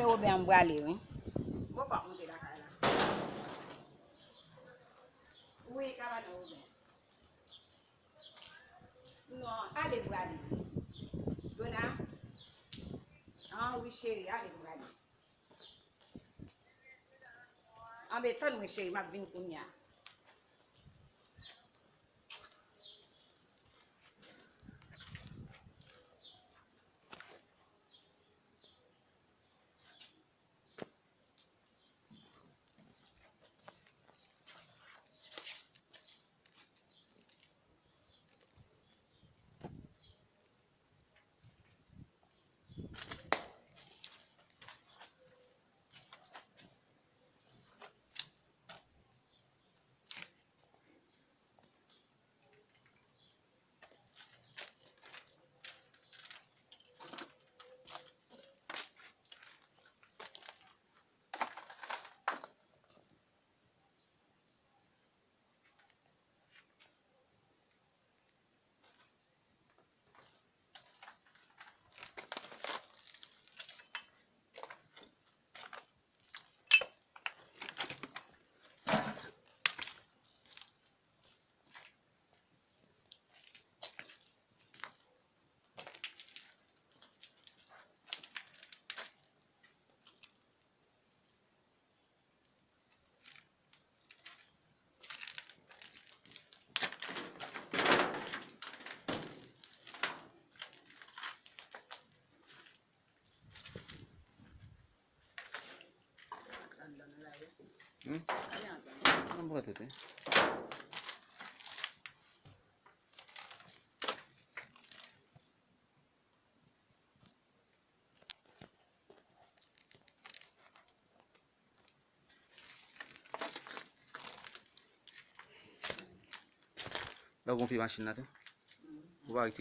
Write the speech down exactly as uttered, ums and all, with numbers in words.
Woben an m prale, wi. Bon, pa monte lakay la. Wi, kabann Woben. Non, ale m prale. Dona. Ah, wi, cheri, ale m prale. Anben, tann mwen, cheri, m ap vin kounye a. Hmm? An pran tout, wi. Lè w gon pye machin la tou. Ou pa wè